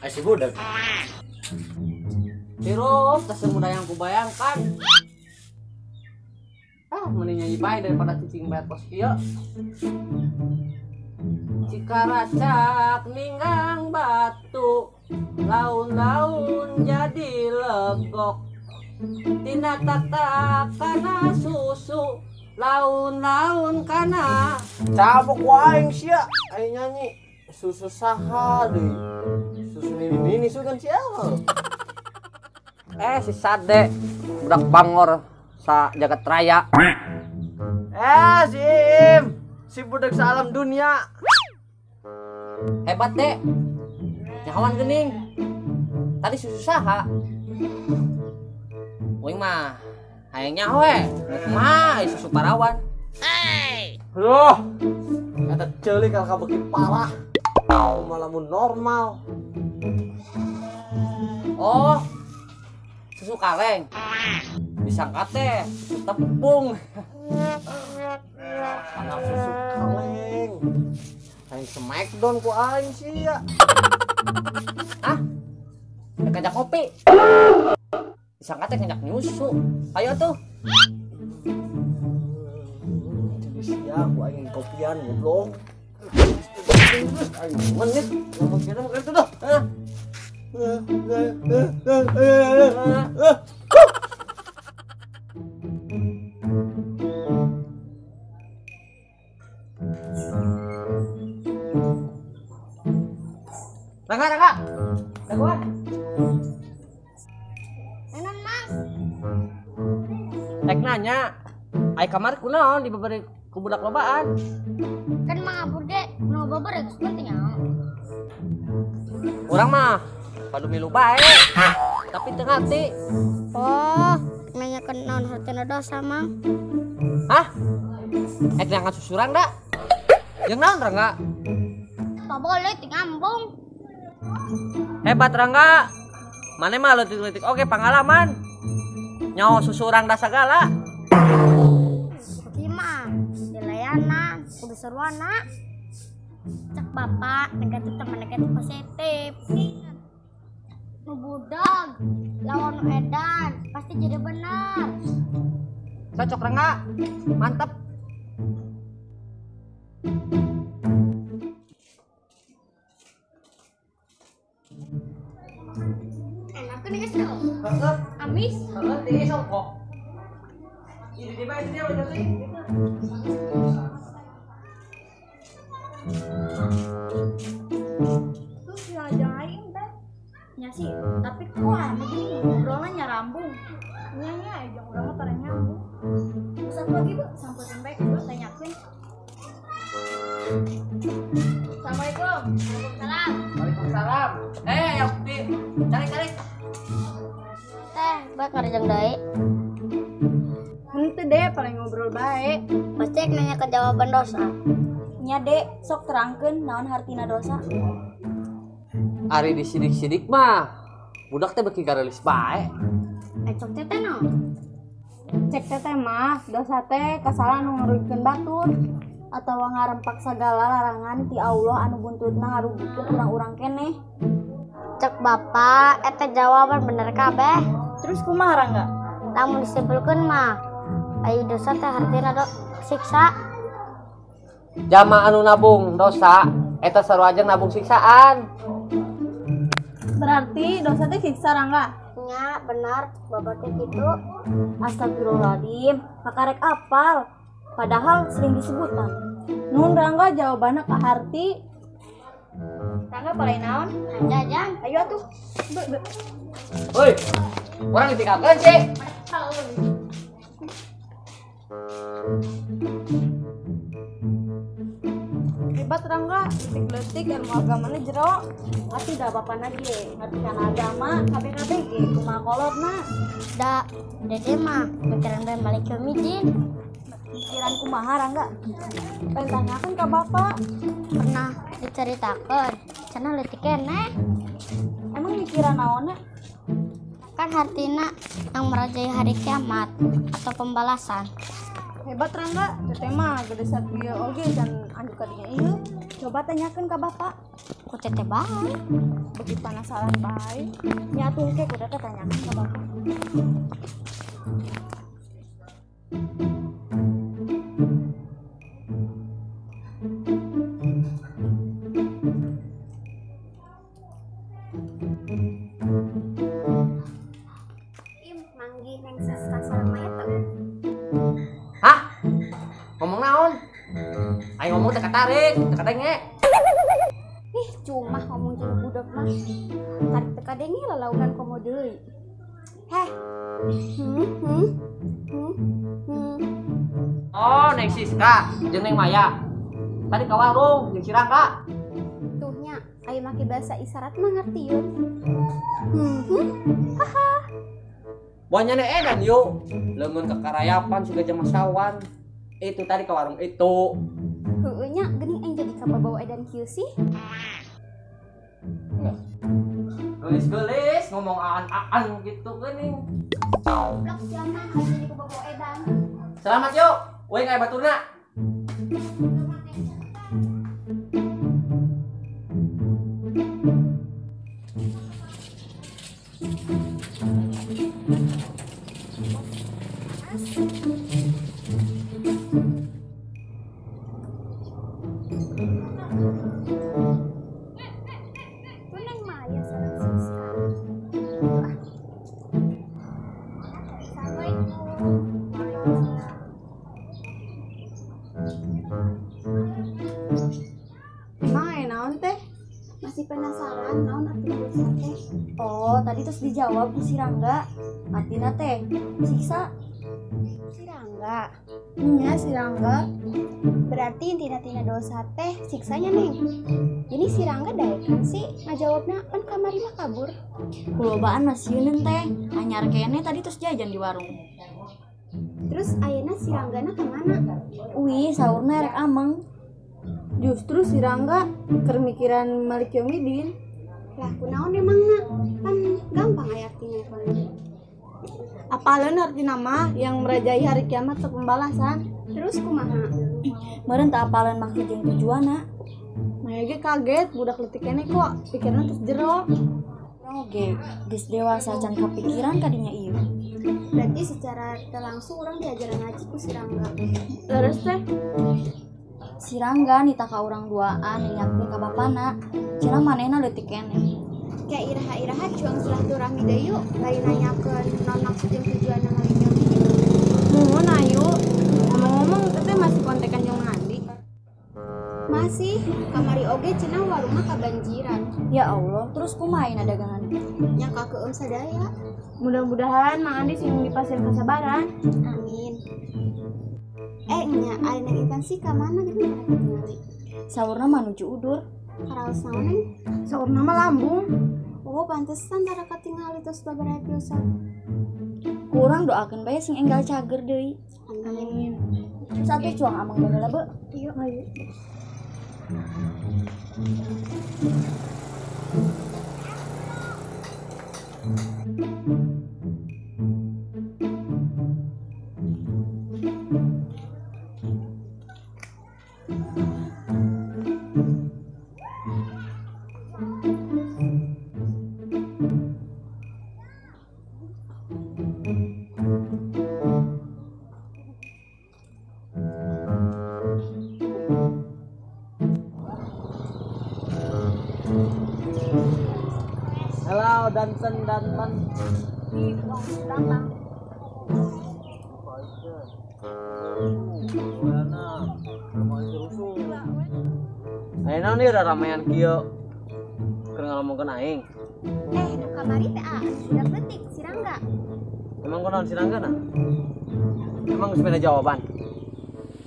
Ai si budak. Hirup teh semudah yang kubayangkan. Ah, mending nyanyi bae daripada cicing bayar kos kieu. Cikaracak ninggang batu, laun-laun jadi legok. Tina tak-tak kana susu, laun-laun kana. Cabok waeng sia, aing nyanyi. Susu saha deui. Susu nini-nini sugan sia. Eh si Sade, budak bangor sa jagat raya. Eh si Im, si budak salam dunia. Hebat dek, nyawan gening. Tadi susu saha. Uing mah hayang nyaho we, kumaha susu parawan. Loh, eta ceulik kalau kabeuki parah. Malah mun normal. Oh, susu kaleng. Disangka teh susu tepung. Anak susu kaleng. Aing smackdown ku aing sia. Hah? Ngajak kopi. Disangka teh ngajak nyusu. Ayo tuh. Jadi sia ku aing kopian goblok. Aing menit ngomong kita mau itu dah. Hah? Rangga, Rangga. Dagoan. Enak, Mang. Rek nanya, ai kamar kunaon dibeberi ku budak lobaan? Kan Mang Abur ge nu beber geus penting nya. Urang mah padu milu bae. Tapi teu ngarti. Oh, nanya ke naon hartina dosa, Mang. Hah? Ek jangan susurang da? Jeung naon Rangga? Boleh ngambung. Hebat Rangga. Mane mah leutik-leutik oge pengalaman. Nyaho susurang da sagala. Ieu mah dilayanan kudu sarwana. Cek bapak negatif teman negatif positif. Nu budag lawan nu edan pasti jadi benar. Cocok Rangga. Mantap. Enak nih guys dong. Amis. Heeh, tiis kok. Ini di mana dia udah sih? Tuh si aja aing teh. Nya sih, tapi kok aneh gini ngobrolnya nyarambung. Nya nya aja urang mah tara nyambung. Satu lagi Bu, sampai sampai gua tanyakeun. Assalamualaikum. Waalaikumsalam. Waalaikumsalam. Eh, ya Ukti, cari-cari. Teh, buat ngarejeng deui. Henteu deh, paling ngobrol bae. Pasti ek nanya ke jawaban dosa. Nya dek, sok terangkeun naon hartina dosa. Ari disidik-sidik mah, budak teh beuki garelis bae. Cek teteh naon? Cek teteh mah, dosa teh kasalahan nu ngarugikeun batur atawa ngarempak sagala larangan ti Allah anu buntutna ngarugikeun urang-urang keneh. Cek bapak, eta jawaban bener kabeh. Terus kumaha Rangga? Lamun disimpulkeun mah, ai dosa teh hartina siksa. Jama anu nabung dosa, eta sarua aja nabung siksaan. Berarti dosa teh siksa Rangga? Nya benar, bapak teh kitu. Astagfirullahaladzim, kakarek apal. Padahal sering disebutan. Nun Rangga jawabanna ka harti. Rangga palai naon? Jajan. Ayo atuh. Woi, urang ditinggalkeun sih. Hebat Rangga, letik-letik ilmu agamana jero. Ngerti dah bapana ge, ngerti kana agama, kabeh-kabeh ge kumaha kolotna. Da, dede mah mikiran bae malik yaumidin. Mikiran kumaha Rangga? Pengen tanyakeun ka bapak. Pernah diceritakeun, cenah leutik keneh. Emang mikiran naonna? Kan hartina yang merajai hari kiamat atau pembalasan. Hebat Rangga, teteh mah gede sakieu oge can anjuk ka dinya ieu. Coba tanyakan ke bapak. Ku teteh bae. Bagi penasaran bae. Nya atuh ke ku teteh tanyakan ke bapak. Im manggih neng Siska sareng Maya teu? Hah? Ngomong naon? Aing ngomong teu katarik, teu kadenge. Ih, cuma ngomong jeung budak mah. Tarik teu kadenge lalaunan komo deui. Heh. Oh, Neng Siska jeung Neng Maya. Tadi ka warung jeung si Rangga. Tuh nya, aya make bahasa isyarat mah ngerti yeuh. Haha. Buahnya nih edan yuk. Leungeun kekarayapan sudah jam sawan. Itu tadi ke warung itu. Heueuh nya geuning aing jadi kababawa edan kieu sih. Enggak. Gelis-gelis ngomong aan-aan gitu geuning. Goblok sia mah aing jadi kababawa edan. Selamat yuk. Uing aya baturna. Tuh Neng Maya sareng Siska. Ah. Assalamualaikum. Emang aya naon teh? Masih penasaran naon arti dosa teh? Oh, tadi terus dijawab ku si Rangga. Artina teh siksa. Si Rangga. Nya si Rangga. Berarti intina-tina dosa teh siksanya Neng. Jadi si Rangga daekan sih ngajawabna pan kamari mah kabur. Kulobaan masieun teh. Anyar kene tadi terus jajan di warung. Terus ayeuna si Ranggana kemana? Wih, saurna rek ameng. Justru si Rangga keur mikiran Malik Yomidin. Lah kunaon emangna? Pan gampang aya artina eta. Apaleun artina mah yang merajai hari kiamat atau pembalasan. Terus kumaha? Meureun teu apaleun maksud jeung tujuanna. Maya ge kaget budak leutik keneh kok pikiranna terus jero. Oge, geus dewasa can kapikiran kadinya ieu. Berarti secara teu langsung urang diajaran ngaji ku si Rangga. Terus teh si Rangga nita ka urang duaan ingatkeun ka bapana. Cenah manehna leutik keneh. Kayak iraha-iraha cuang silaturahmi deui yuk, lain nanyakeun naon maksud jeung tujuanna Malik Yomidin. Muhun ayu. Ngomong-ngomong teteh masih kontekan jeung Andi. Masih, kamari oge cenah warungna kabanjiran. Ya Allah, terus kumaha ayeuna dagangan? Nya kakeum sadaya. Mudah-mudahan Mang Andi sing dipasieun kasabaran. Amin. Nya ari Neng Intan sih ka mana geuning tara katingali? Saurna manuju udur. Karaos naon Neng? Saurna mah lambung. Oh, pantesan tara katingali tos babaraha episode. Kurang doakeun bae sing enggal cager deui. Amin. Terus atuh cuang amang baheula beuh. Yuk, ayo. Halo, danten danten. Ih, wah, datang. Ayo naon ieu ramean kieu. Keur ngomongkeun aing. Nu kamari teh ah, budak leutik si Rangga. Emang kunaon si Rangga na? Emang geus beda jawaban?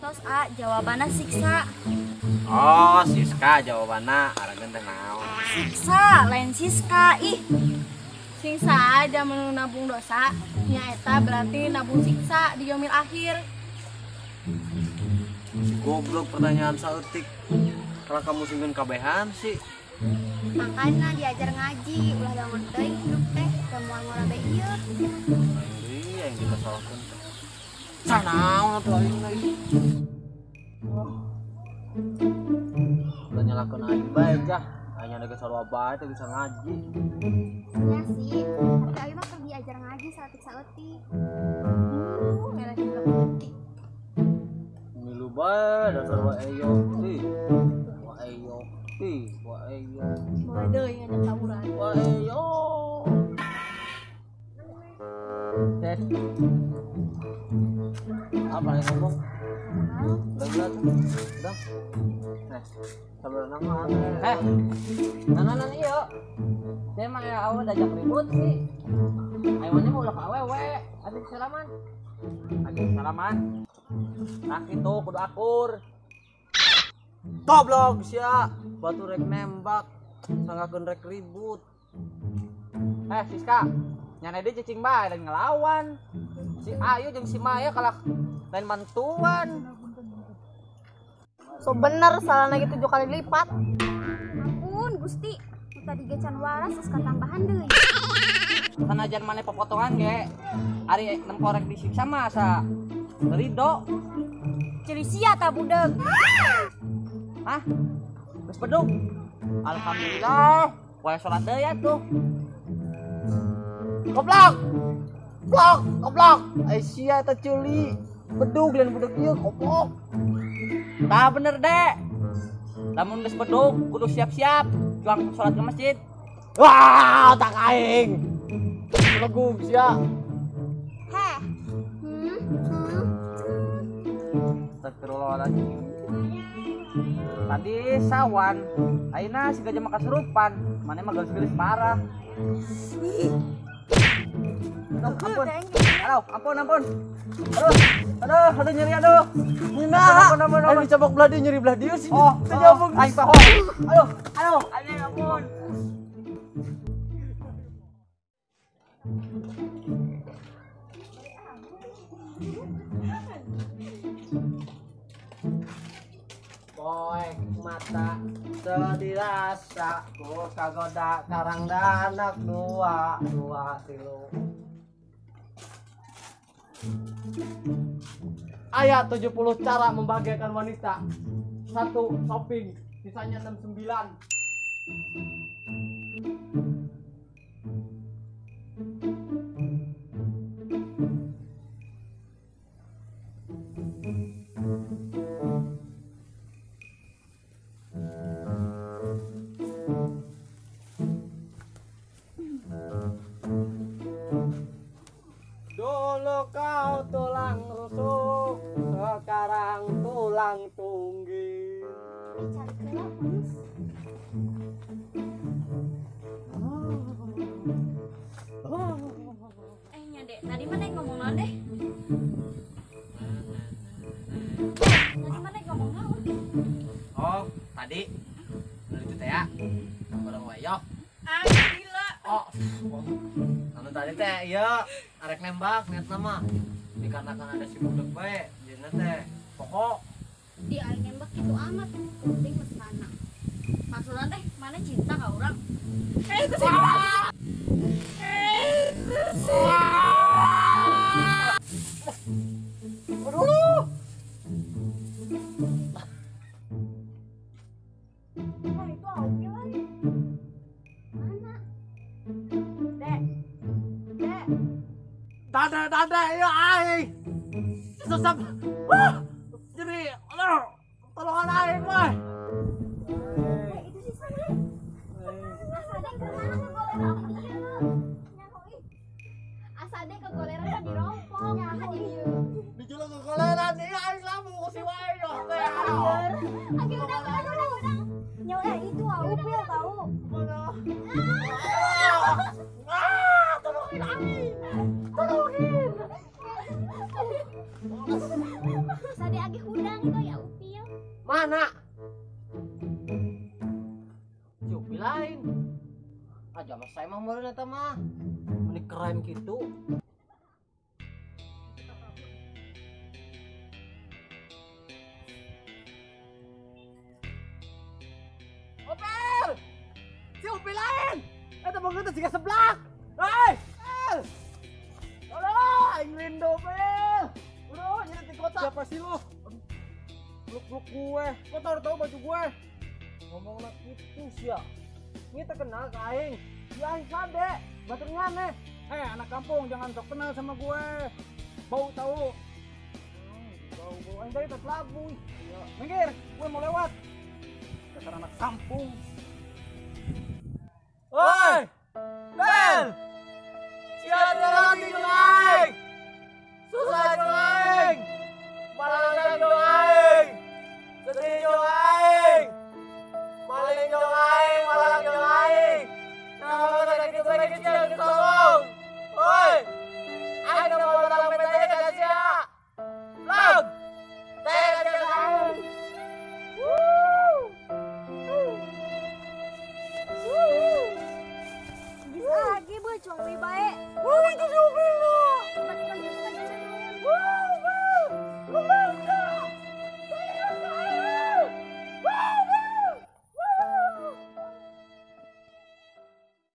Tos a, jawabanna siksa. Oh, Siska jawabanna arageun teh naon? Siksa, lain Siska. Ih. Singsa aja menu nabung dosa, nya eta berarti nabung siksa di yomil akhir. Si goblok pertanyaan saeutik. Kalau kamu singkeun kabehan sih. Makana diajar ngaji, ulah bangun teuing hidup teh, teu moal ngorabe ieu. Iya yang kita salahkeun teh. Sanaon atuh aing lagi. Ulah nyalahkeun aing bae jah. Aing ada sarua bae teh bisa ngaji. Nya sih, tapi aing mah keur diajar ngaji saeutik-saeutik. Merah juga putih. Milu bae dasar wa eyo ih. Wa eyo ih, wa eyo. Mulai deui ngajak tawuran. Wa eyo. Tes. Apa yang ngomong? Udah, udah. Eh, sabar nama. Eh, nah, iya. Saya mah ya awal diajak ribut sih. Ayo mana mau ulah awewe, adik salaman. Adik salaman. Nah itu kudu akur. Goblok sia, batu rek nembak, sanggakeun rek ribut. Eh, Siska, nyana dia cicing bae dan ngelawan. Si Ayu jeung si Maya kalah lain bantuan. So bener salah lagi 7 kali lipat. Ampun Gusti, tadi ge can waras geus katambahan deui. Sanajan maneh popotongan ge, ari nempo rek disiksa mah asa ridho. Ceuli sia ta budeug. Hah? Geus bedug. Alhamdulillah, poe salat deui atuh. Goblok. Goblok, goblok. Ai sia ta ceuli. Bedug lain bedug ieu goblok. Tah bener dek. Lamun geus bedug kudu siap-siap cuang salat ke masjid. Wah, tak aing. Legug sia. Heh. Astagfirullahaladzim. Tadi sawan, ayeuna si gajah mah kasurupan. Mane mah geus-geus parah. Aduh, ampun. Aduh, ampun, ampun. Aduh, aduh, aduh nyeri aduh. Nah, ampun, ampun, aing dicabok belah dieu nyeri belah dieu sih. Oh, Teu nyambung. Aing paho. Aduh, aduh, aduh, ampun. Poek mata sedirasa ku kagoda karang danak 2 2 3. Ayat 70 cara membahagiakan wanita. 1, shopping, sisanya 69. Dulu kau tulang rusuk, sekarang tulang tungging. Cari kelap, Mas. Nya Dek, tadi mana ngomong naon deh? Tadi mana ngomong naon? Oh, tadi nu itu teh ya. Bareng wayo. Ah, gila. Oh. Anu tadi teh ieu arek nembak niatna mah. Dikarenakan ada si budak bae, jadinya teh pokok Di aing nembak itu amat, penting mesrana. Maksudnya teh mana cinta ka urang? Itu sih. Itu sih. Aduh. Nah, itu Auki lagi. Mana? Dek. Dek. Dada ieu aing. Sesep. Wah. Jadi, aduh, tolongan aing wah. Itu si Sade. Asade ke mana kegoleran ieu? Nyaho ih. Asade kegoleran dirompok. Nyaho ieu. Dijulung kegoleran ieu aing lamu ku si wae yo teh. Oke, udah. Nyawa itu Upil tahu. Mana? Ah, tolongin aing. Tolongin. Sade agi hudang itu ya Upil. Mana? Si Upil lain. Aja mah saya mah meureun eta mah. Meni keren kitu. Upil! Si Upil lain. Eta mah geus siga seblak. Hei! El! Tolong, aing rindu Pil. Udah, jadi di kota. Siapa sih lu? Peluk-peluk gue. Kok tahu-tahu baju gue? Ngomongna kitu sia. Ini terkenal ke aing. Ya aing kade, batur ngane. Anak kampung jangan sok kenal sama gue. Bau tahu. Bau-bau aing dari labu. Minggir, gue mau lewat. Dasar anak kampung. Oi! Bel!